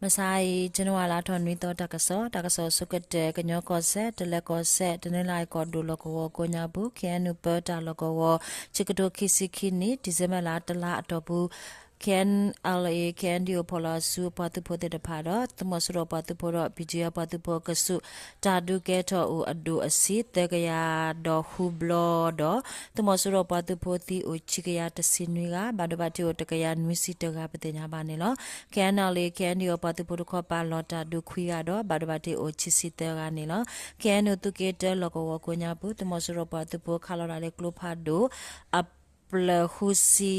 မုၢ်ဆါအံၤ ကၠနဝါလါထီၣ်နွံသီ တၢ်ကစီၣ်, တၢ်ကစီၣ်အဆိကတၢၢ် ကညီကီၢ်စဲၣ်, တလဲၤကီၢ်စဲၣ်, တနီသရံၣ်ကီၢ်ဒိၣ်လီၢ်ကဝီၤကိးညါပူၤ ခ့ၣ်အဲၣ်ယူၣ် ပၢတၢ်လီၢ်ကဝီၤ ဆံကထိခံဆံခံနံၣ် ဒံၣ်စ့ဘၢၣ်လါတလါအတီၢ်ပူၤ ခ့ၣ်အဲၣ်ယူၣ် လၢ ခ့ၣ်အဲၣ်ယူၣ် ဖီၣ်လီၤအစုအပှၤသုးဖိသ့ၣ်တဖၣ်ဒီး သုးမီၤစိရိၤပှၤသုးဖိဒီး ပံၣ်ကၠံၣ်အပှၤသုးဖိအကဆူး တၢ်ဒုးကဲထီၣ်အိၣ်အဒိၣ်အဆံး သၢကယၤဒီးဃုဘျီဒီး သုးမီၤစိရိၤပှၤသုးဖိသံအိၣ်ခံကယၤတဆံနွံဂၤ ဘၣ်ဒိဘၣ်ထံးအိၣ်တကယၤနွံဆံတဂၤ ပသ့ၣ်ညါဘၣ်န့ၣ်လီၤ. ခ့ၣ်အဲၣ်ယူၣ် လၢ ခ့ၣ်အဲၣ်ယူၣ် အပှၤသုးဖိတခီပၤလီၤတၢ်ဒုးခွံဂၤဒီး ဘၣ်ဒိဘၣ်ထံးအိၣ်ခံဆံသၢဂၤန့ၣ်လီၤ. ခ့ၣ်အဲၣ်ယူၣ် သုးက့တၢလီၢ်ကဝီၤကိးညါပူၤ သုးမီၤစိရိၤပှၤသုးဖိခးလီၤတၢ်လၢကျိဖးဒိၣ် အပျၢၢ်ဃုဆံ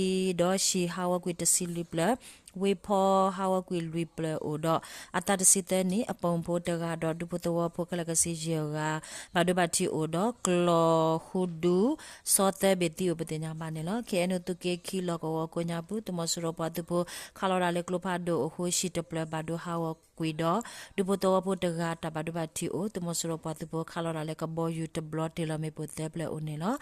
ဒီး ဟံၣ်ဟးဂီၤကွံာ်တဆံလွံၢ်ပျၢၢ်, ဝ့ၢ်ဖီဟးဂီၤကွံာ်လွံၢ်ပျၢၢ်အိၣ်ဒီး အသးတဆံသၢနံၣ် အပိာ်မုၣ်ဖိတဂၤဒီး ဒူဖိသဝီဖိခဲလၢာ်ကဆံယဲၢ်ဂၤ ဘၣ်ဒိဘၣ်ထံးအိၣ်ဒီး ကျီၢ်ဃုဒူ ဆီသၢဘ့ၣ်သံအိၣ် ပသ့ၣ်ညါဘၣ်န့ၣ်လီၤ. ခ့ၣ်အဲၣ်ယူၣ် သုးက့ခံလီၢ်ကဝီၤကိးညါပူၤ သုးမီၤစိရိၤပှၤသုးဖိ ခးလီၤတၢ်လၢကျိဖးဒိၣ်အဃိ ဟံၣ်တပျၢၢ်ဘၣ်ဒိဟးဂီၤကွံာ်ဒီး ဒူဖိသဝီဖိတဂၤ တၢ်ဘၣ်ဒိဘၣ်ထံးအိၣ် သုးမီၤစိရိၤပှၤသုးဖိခးလီၤတၢ်လၢကဘီယူၤတဘျီ တ့ၢ်လီၤမ့ၣ်ပိၢ်သၢပျၢၢ်အိၣ်န့ၣ်လီၤ.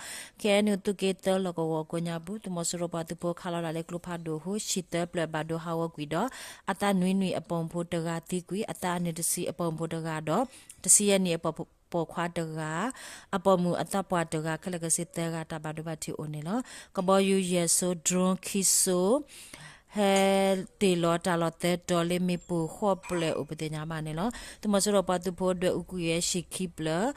ခ့ၣ်အဲၣ်ယူၣ်သုးက့သၢလီၢ်ကဝီၤကိးညါပူၤ သုးမီၤစိရိၤပှၤသုးဖိခးလီၤတၢ်လၢကျိဖးဒိၣ်အဃိ ဟံၣ်သၢပျၢၢ်ဘၣ်ဒိဟးဂီၤကွံာ်ဒီး အသးနွံနွံအပိာ်မုၣ်ဖိတဂၤသံကွံာ် အသးအနံၣ်တဆံအပိာ်မုၣ်ဖိတဂၤဒီး တဆံယဲၢ်နံၣ်အပိာ်ခွါတဂၤ အပိာ်မုၣ်အသးပှၢ်တဂၤခဲလၢာ်ကဆံသၢဂၤ တၢ်ဘၣ်ဒိဘၣ်ထံးအိၣ်န့ၣ်လီၤ. ကဘီယူၤယဲၢ်စိ drone ခံစိ ဟဲတ့ၢ်လီၤတၢ်လီၢ်သၢတီၤလၢမ့ၣ်ပိၢ်ဃိးပျၢၢ်အိၣ် ပသ့ၣ်ညါဘၣ်န့ၣ်လီၤ. သုးမီၤစိရိၤပှၤသုးဖိဒွဲၣ်အူကွံာ်ဝဲဟံၣ်ခံပျၢၢ်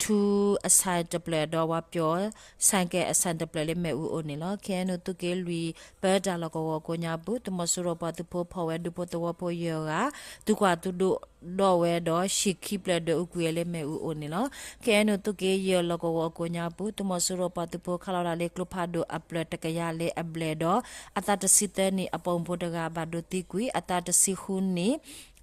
ထူအဆဲတပျၢၢ်ဒီး ဝါပၠီၤဆဲကဲအဆဲတပျၢၢ်လၢမ့ၣ်အူအိၣ်န့ၣ်လီၤ. ခ့ၣ်အဲၣ်ယူၣ် သုးက့လွံၢ် ပၢတၢ်လီၢ်ကဝီၤကိးညါပူၤ သုးမီၤစိရိၤပှၤသုးဖိဖီၣ်ဝဲဒူဖိသဝီဖိယဲၢ်ဂၤ သုးကွၢ်သုးဒိၣ်ဒီးဝဲဒီး ဟံၣ်ခံပျၢၢ်ဒွဲၣ်အူကွံာ်ဝဲလၢမ့ၣ်အူအိၣ်န့ၣ်လီၤ. ခ့ၣ်အဲၣ်ယူၣ် သုးက့ယဲၢ်လီၢ်ကဝီၤကိးညါပူၤ သုးမီၤစိရိၤပှၤသုးဖိခးလီၤတၢ်လၢကျိဖးဒိၣ်အပျၢၢ်တကယၤလၢအဘျဲၣ်ဒီး အသးတဆံသၢနံၣ်အပိာ်မုၣ်ဖိတဂၤဘၣ်ဒိသံကွံာ် အသးတဆံဃုနံၣ်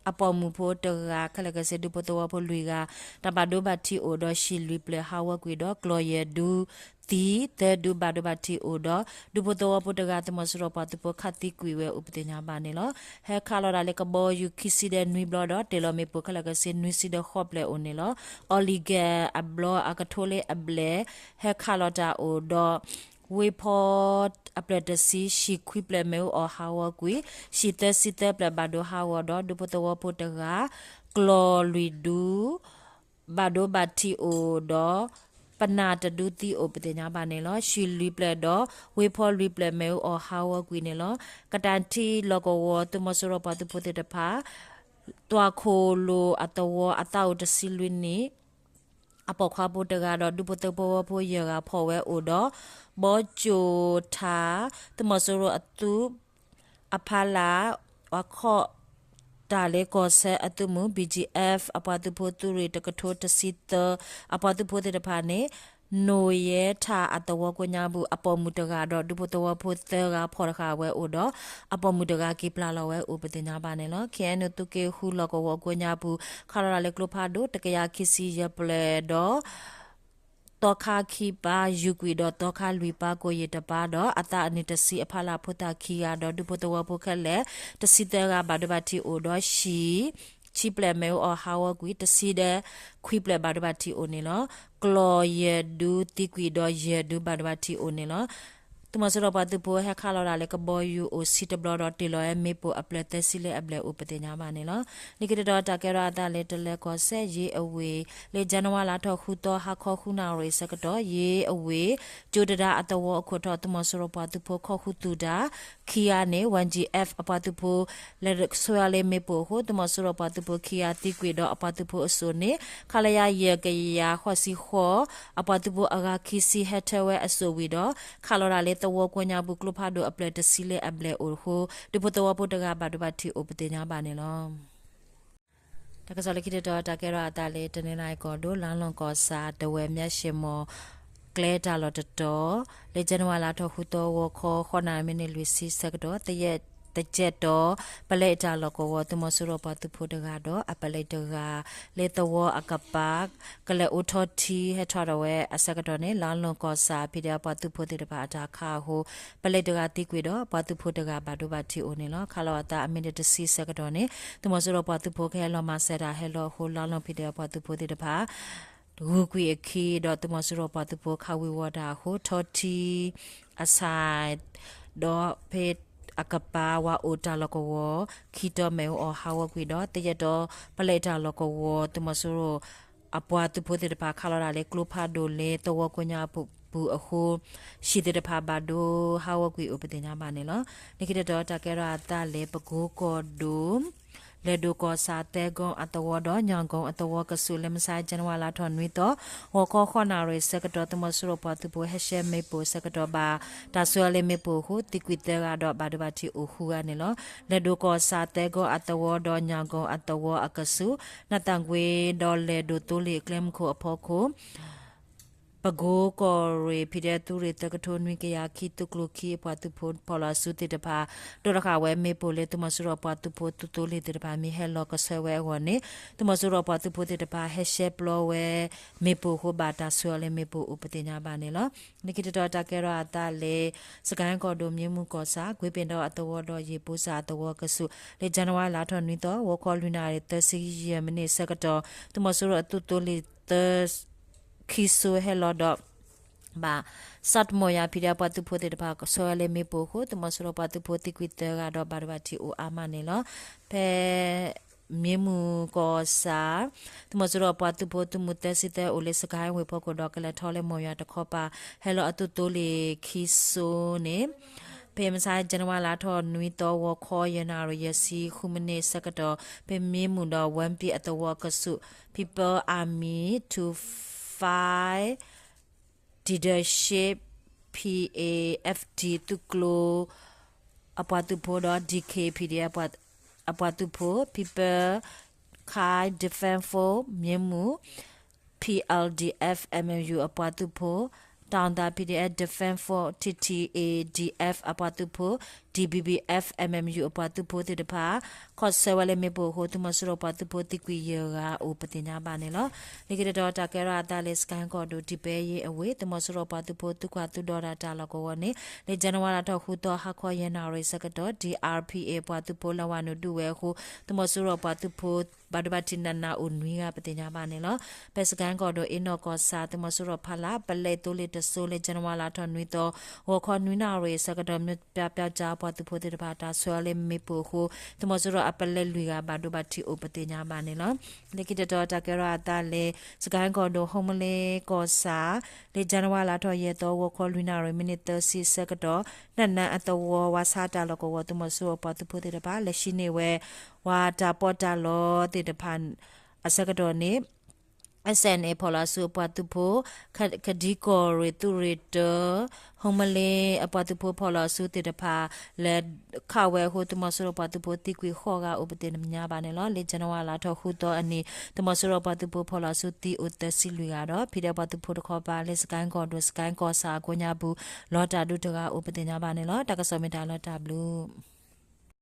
အပိာ်မုၣ်ဖိတဂၤခဲလၢာ်ကဆံ ဒူဖိသဝီဖိလွံၢ်ဂၤ တၢ်ဘၣ်ဒိဘၣ်ထံးအိၣ်ဒီး ဟံၣ်လွံၢ်ပျၢၢ်ဟးဂီၤကွံာ်ဒီး ကျီၢ်ယဲၢ်ဒူသံ သၢဒူဘၣ်ဒိဘၣ်ထံးအိၣ်ဒီး ဒူဖိသဝီဖိတဂၤ သုးမီၤစိရိၤပှၤသုးဖိခးသံကွံာ်ဝဲအိၣ် ပသ့ၣ်ညါဘၣ်န့ၣ်လီၤ. ဟဲခးလီၤတၢ်လၢကဘီယူၤခံဆံဒီးနွံဘျီဒီး တ့ၢ်လီၤမ့ၣ်ပိၢ်ခဲလၢာ်ကဆံနွံဆံဒီးဃိးပျၢၢ်အိၣ်န့ၣ်လီၤ. အီလံၤကဲၣ်အဘျီအကထိလၢအဘျဲၣ် ဟဲခးလီၤတၢ်အိၣ်ဒီး ဝ့ၢ်ဖီအပျၢၢ်တဆံ ဟံၣ်ခွံပျၢၢ်မ့ၣ်အူအီၣ်ဟးဂီၤကွံာ် ဟံၣ်သၢဆံသၢပျၢၢ်ဘၣ်ဒိဟးဂီၤဒီး ဒူဖိသဝီဖိတဂၤ ကျီၢ်လွံၢ်ဒူ ဘၣ်ဒိဘၣ်ထံးအိၣ်ဒီး ပနၢ်တဒုသံအိၣ် ပသ့ၣ်ညါဘၣ်န့ၣ်လီၤ. ဟံၣ်လွံၢ်ပျၢၢ်ဒီး ဝ့ၢ်ဖီလွံၢ်ပျၢၢ်မ့ၣ်အူအီၣ်ဟးဂီၤကွံာ်န့ၣ်လီၤ. ကတၣ်ထံလီၢ်ကဝီၤ သုးမီၤစိရိၤပှၤသုးဖိသ့ၣ်တဖၣ် သွၣ်ခိၣ်လိာ်အသဝီ အသးအိၣ်တဆံလွံၢ်နံၣ် အပိာ်ခွါဖိတဂၤဒီး ဒူဖိသဝီဖိယဲၢ်ဂၤဖီၣ်ဝဲအိၣ်ဒီး ဘီကၠိၣ်ထၣ် သုးမီၤစိရိၤအသုး အဖီလာ် အခီၣ်တၢ်လၢကီၢ်ဆၢအသုးမုၢ် ဘံၣ်ကၠံၣ်အဲၣ် အပှၤသုးဖိသုးရ့ၣ်တကထိတဆံသၢ အပှၤသုးဖိသ့ၣ်တဖၣ်န့ၣ် နိၣ်ယဲထၣ်အသဝီကိးညါပူၤ အပိာ်မုၣ်တဂၤဒီး ဒူဖိသဝီဖိသၢဂၤဖီၣ်ဃာ်ဝဲအိၣ်ဒီး အပိာ်မုၣ်တဂၤက့ၤပျၢ်လီၤဝဲအိၣ် ပသ့ၣ်ညါဘၣ်န့ၣ်လီၤ. ခ့ၣ်အဲၣ်ယူၣ် သုးက့ဃုလီၢ်ကဝီၤကိးညါပူၤ ခးလီၤတၢ်လၢကျိဖးဒိၣ်တကယၤခံဆံယဲၢ်ပျဲၢ်ဒီး သီခါခံပၢ် ယူၢ်ကွံာ်ဒီးသီခါလွံၢ်ပၢ် ကိၢ်ယ့ၢ်တပၢ်ဒီး အသးအနံၣ်တဆံအဖီလာ်ဖိသၣ်ခံဂၤဒီး ဒူဖိသဝီဖိခဲလၢာ် တဆံသၢဂၤ ဘၣ်ဒိဘၣ်ထံးအိၣ်ဒီး ဟံၣ်ဆံပျဲၢ်မ့ၣ်အူအီၣ်ဟးဂီၤကွံာ် တဆံဒီးခွံပျဲၢ်ဘၣ်ဒိဘၣ်ထံးအိၣ်န့ၣ်လီၤ. ကျီၢ်ယဲၢ်ဒူသံကွံာ်ဒီးယဲၢ်ဒူဘၣ်ဒိဘၣ်ထံးအိၣ်န့ၣ်လီၤ. သုးမီၤစိရိၤပှၤသုးဖိဟဲခးလီၤတၢ်လၢကဘီယူၤအိၣ်ဆံတဘျီဒီး တ့ၢ်လီၤဝဲမ့ၣ်ပိၢ်အပျၢၢ်သၢဆံလၢအဘျဲၣ်အိၣ် ပသ့ၣ်ညါဘၣ်န့ၣ်လီၤ. လၢခံတတီၤ တၢ်ကဲထီၣ်အသးလၢတလဲၤကီၢ်စဲၣ် ယ့အဝ့ၢ် လၢ January လါထီၣ်ဃုသီ ဟါခီဃုနၣ်ရံၣ်ဆၢကတီၢ် ယ့အဝ့ၢ် ကၠိတဒါအသဝီအခိၣ်ထီၣ် သုးမီၤစိရိၤပှၤသုးဖိခီၣ်ဃုာ်သုးတၢ်ခံဂၤန့ၣ် Y G F အပှၤသုးဖိ လဲၤဆွဲလၢမ့ၣ်ပိၢ်အဃိ သုးမီၤစိရိၤပှၤသုးဖိခံဂၤသံကွံာ်ဒီး အပှၤသုးဖိအစိၣ်န့ၣ် ခလရ ယဲၢ်ကယၤဃိးဆံဃိး အပှၤသုးဖိအဂၤခံဆံဟဲထၢဝဲအစိၣ်ဝံၤဒီး ခးလီၤတၢ်လၢသဝီကိးညါပူၤ ကျိဖးဒိၣ်အပျဲၢ်တဆံလၢအဘျဲၣ်အိၣ်အဃိ ဒူဖိသဝီဖိတဂၤဘၣ်ဒိဘၣ်ထံးအိၣ် ပသ့ၣ်ညါဘၣ်န့ၣ်လီၤ. တၢ်ကစီၣ်လၢခံတတီၤ တၢ်ကဲထီၣ်အသးလၢ တနီသရံၣ်ကီၢ်ဒိၣ် လါလီၢ်ကီၢ်ဆၣ် တဝဲမၠၣ်ၡ့ၣ်မီၣ် ကျဲတၢ်လီၢ်တတီၤ လၢ January လါထီၣ်ဃုသီ ဂီၤခီ ဃိးနၣ်ရံၣ် မံးနံး လွံၢ်ဆံဆၢကတီၢ် သယဲၢ်တကဲၣ်တီၤ ပလဲတၢ်လီၢ်ကဝီၤ သုးမီၤစိရိၤပှၤသုးဖိတဂၤဒီး အပလဲတဂၤ လၢသဝီအကပၤ ကလဲၤအိးထီၣ်ထံဟဲထီၣ်ဒီးဝဲအဆၢကတီၢ်န့ၣ် လါလီၢ်ကီၢ်ဆၣ် ဖံးဒဲးပှၤသုးဖိသ့ၣ်တဖၣ်အတၢ်ခးအဃိ ပလဲတဂၤသံကွံာ်ဒီး ပှၤသုးဖိတဂၤဘၣ်ဒိဘၣ်ထံးအိၣ်န့ၣ်လီၤ. ခးလီၤအသးအမံးနံးတဆံဆၢကတီၢ်န့ၣ် သုးမီၤစိရိၤပှၤသုးဖိကဟဲလီၤမၤစၢၤတၢ်ဟဲလီၤအဃိ လါလီၢ်ဖံးဒဲးပှၤသုးဖိသ့ၣ်တဖၣ် ဂုၤကွံာ်အခံဒီး သုးမီၤစိရိၤပှၤသုးဖိခးဝံၤဝီၤတၢ်အဃိ ထီထံ အဆဲး ဒီးဖဲ အကပၤဝၤအိၣ်တၢ်လီၢ်ကဝီၤ ခံတီၤမ့ၣ်အူအီၣ်ဟးဂီၤကွံာ်ဒီး သယဲၢ်တီၤ ပလဲတၢ်လီၢ်ကဝီၤ သုးမီၤစိရိၤ အပှၤသုးဖိသ့ၣ်တဖၣ် ခးလီၤဒၣ်လၢ ကျိဖးဒိၣ်လၢသဝီကိးညါပူၤအဃိ ဟံၣ်သ့ၣ်တဖၣ်ဘၣ်ဒိဟးဂီၤကွံာ်အိၣ်ပသ့ၣ်ညါဘၣ်န့ၣ်လီၤ. လၢခံတတီၤတၢ်ကဲထီၣ်အသးလၢ ပကိကီၢ်ဒိၣ် လဲၤဒိၣ်ကီၢ်ဆၣ်သၢကီၢ်အသဝီဒီး ညၣ်ကီၢ်အသဝီကဆူး လၢမဆါ ဇန်နဝါလါထီၣ်နွံသီ ဂီၤခီဃိးနၣ်ရံၣ်ဆၢကတီၢ် သုးမီၤစိရိၤပှၤသုးဖိဟဲရှဲမ့ၣ်ပိၢ်ဆၢကတီၢ်ဘၣ် တၢ်ဆှၢအီၤလၢမ့ၣ်ပိၢ်အဃိ သံကွံာ်သၢဂၤဒီးဘၣ်ဒိဘၣ်ထံးအိၣ်ဃုဂၤန့ၣ်လီၤ. လဲၤဒိၣ်ကီၢ်ဆၣ်သၢကီၢ်အသဝီဒီး ညၣ်ကီၢ်အသဝီအကဆူး နၢ်သၣ်ကွ့ဒီးလဲၤဒိၣ်သိလ့ၣ်အကျဲမုၢ်ခိၣ်အဖီခိၣ် ပကိကီၢ်ရ့ၣ် ဖံးဒဲးသုးရ့ၣ်သၢကထိနွံကယၤခံ သုးကျိၤခံအပှၤသုးဖိဖီၣ်လီၤစုသ့ၣ်တဖၣ် ဒိးတဃာ်ဝဲမ့ၣ်ပိၢ်လၢ သုးမီၤစိရိၤပှၤသုးဖိသုးသိလ့ၣ်သ့ၣ်တဖၣ် မ့ၢ်ဟဲလီၤကဆှၢဝဲအဂီၢ်န့ၣ် သုးမီၤစိရိၤပှၤသုးဖိသ့ၣ်တဖၣ် ဟဲရှဲပျီဝဲမ့ၣ်ပိၢ်အဃိ ဘၣ်တၢ်ဆှၢအီၤလၢမ့ၣ်ပိၢ်အိၣ်ပသ့ၣ်ညါဘၣ်န့ၣ်လီၤ. လၢခံတတီၤတၢ်ကဲထီၣ်အသးလၢ စကဲၣ်ကီၢ်ဒိၣ် မၠ့မူၣ်ကီၢ်ဆၣ် ကွ့ပ့ၤဒီအသဝီဒီး ယ့ၣ်ပူၤစၢ်အသဝီကဆူး လၢ ဇန်နဝါလါထီၣ်နွံသီ ဂီၤခီလွံၢ်နၣ်ရံၣ်သၢဆံယဲၢ်မံးနံးဆၢကတီၢ် သုးမီၤစိရိၤအသုးသိလ့ၣ်သၢ ခံစိဟဲလီၤဒီး ဘၣ် စးတမီၢ်ယၤ ဖံးဒဲးအပှၤသုးဖိသ့ၣ်တဖၣ် ဆှၢဝဲလၢမ့ၣ်ပိၢ်အဃိ သုးမီၤစိရိၤပှၤသုးဖိသံကွံာ်သၢဂၤဒီးဘၣ်ဒိဘၣ်ထံးအိၣ်အါမးန့ၣ်လီၤ. ဖဲမၠ့မူၣ်ကီၢ်ဆၣ် သုးမီၤစိရိၤအပှၤသုးဖိသုးမုၢ်သၢဆံသၢအိၣ်လၢစကဲၣ်ဝ့ၢ်ဖီခိၣ်ဒီး ကလဲၤထီၣ်လၢမီၢ်ယွၤတခီပၤ ဟဲလီၤအသုးသိလ့ၣ်ခံစိန့ၣ် ဖဲမဆါ ဇန်နဝါလါထီၣ်နွံသီ ဂီၤခီယဲၢ်နၣ်ရံၣ်ယဲၢ်ဆံဃုမံးနံးဆၢကတီၢ် ဖဲမၠ့မူၣ်ဒီး ဝဲပံအသဝီကဆူး People Army two five Leadership P A F D သုးကျိၤ အပှၤသုးဖိဒီး D K P D F အပှၤသုးဖိ People Kai Defense Force မၠ့မူၣ် P L D F M M U အပှၤသုးဖိ Taunton P D F Defense Force T T A D F အပှၤသုးဖိ D B B F M M U အပှၤသုးဖိသ့ၣ်တဖၣ် ခီၣ်ဆၢဝဲလၢမ့ၣ်ပိၢ်အဃိ သုးမီၤစိရိၤပှၤသုးဖိသံကွံာ်ယဲၢ်ဂၤအိၣ်ပသ့ၣ်ညါဘၣ်န့ၣ်လီၤ. လၢခံတတီၤတၢ်ကဲထီၣ်အသးလၢ စကဲၣ်ကီၢ်ဒိၣ် ဒံးပဲယ့အဝ့ၢ် သုးမီၤစိရိၤပှၤသုးဖိသုးကွၢ်သုးဒီးတၢ်လီၢ်ကဝီၤန့ၣ် လၢ ဇန်နဝါလါထီၣ်ဃုသီ ဟါခီယဲၢ်နၣ်ရံၣ်ဆၢကတီၢ် D R P A ပှၤသုးဖိလၢဝၤနုာ်ဒုးဝဲအဃိ သုးမီၤစိရိၤပှၤသုးဖိ ဘၣ်ဒိဘၣ်ထံးနးနးအိၣ်နွံဂၤပသ့ၣ်ညါဘၣ်န့ၣ်လီၤ. ဖဲစကဲၣ်ကီၢ်ဒိၣ် အ့နီၣ်ကီၢ်ဆၣ် သုးမီၤစိရိၤဖီလာ် ပလဲသိလ့ၣ်တစိၤလၢ ဇန်နဝါလါထီၣ်နွံသီ ဂီၤခီနွံနၣ်ရံၣ်ဆၢကတီၢ် မ့ၢ်ပျၢ်ပျၢ်ကၠါပှၤသုးဖိသ့ၣ်တဖၣ် တၢ်ဆှၢအီၤလၢမ့ၣ်ပိၢ်အဃိ သုးမီၤစိရိၤအပလဲလွံၢ်ဂၤဘၣ်ဒိဘၣ်ထံးအိၣ်ပသ့ၣ်ညါဘၣ်န့ၣ်လီၤ. လၢခံတတီၤတၢ်ကဲထီၣ်အသးလၢ စကဲၣ်ကီၢ်ဒိၣ် ဟုမ္မလင်းကီၢ်ဆၣ် လၢ ဇန်နဝါလါထီၣ်ယဲၢ်သီ ဂီၤခီလွံၢ်နၣ်ရံၣ်မံးနံးသၢဆံဆၢကတီၢ် နၢ်နၢ်အသဝီ ဝါဆါတၢ်လီၢ်ကဝီၤ သုးမီၤစိရိၤပှၤသုးဖိသ့ၣ်တဖၣ် လဲၤဟံးန့ၢ်ဝဲ ဝၤတၢ်ပီးတၢ်လီသ့ၣ်တဖၣ်အဆၢကတီၢ်န့ၣ် S N A ဖီၣ်လီၤဆူအပှၤသုးဖိ ကဒံကီၢ်ရ့ၣ်သုးရ့ၣ်တၢ ဟုမ္မလင်းအပှၤသုးဖိဖီၣ်လီၤဆူသ့ၣ်တဖၣ် လဲၤခးဝဲအဃိ သုးမီၤစိရိၤပှၤသုးဖိသံကွံာ်ဃိးဂၤအိၣ်ပသ့ၣ်ညါဘၣ်န့ၣ်လီၤ. လၢ ဇန်နဝါလါထီၣ်ဃုသီအနံၤ သုးမီၤစိရိၤပှၤသုးဖိဖီၣ်လီၤဆူသံအိၣ်သၢဆံလွံၢ်ဂၤဒီး ဖံးဒဲးပှၤသုးဖိတခီပၤ လၢစကဲၣ်ကီၢ်ဒိၣ် စကဲၣ်ကီၢ်ဆၣ်အကိးညါပူၤ လီၤတၢ်ဒုးတဂၤအိၣ်ပသ့ၣ်ညါဘၣ်န့ၣ်လီၤ. တၢ်ကစီၣ်မ့ၢ်တၢ်လီၤတၢ်ဘျုး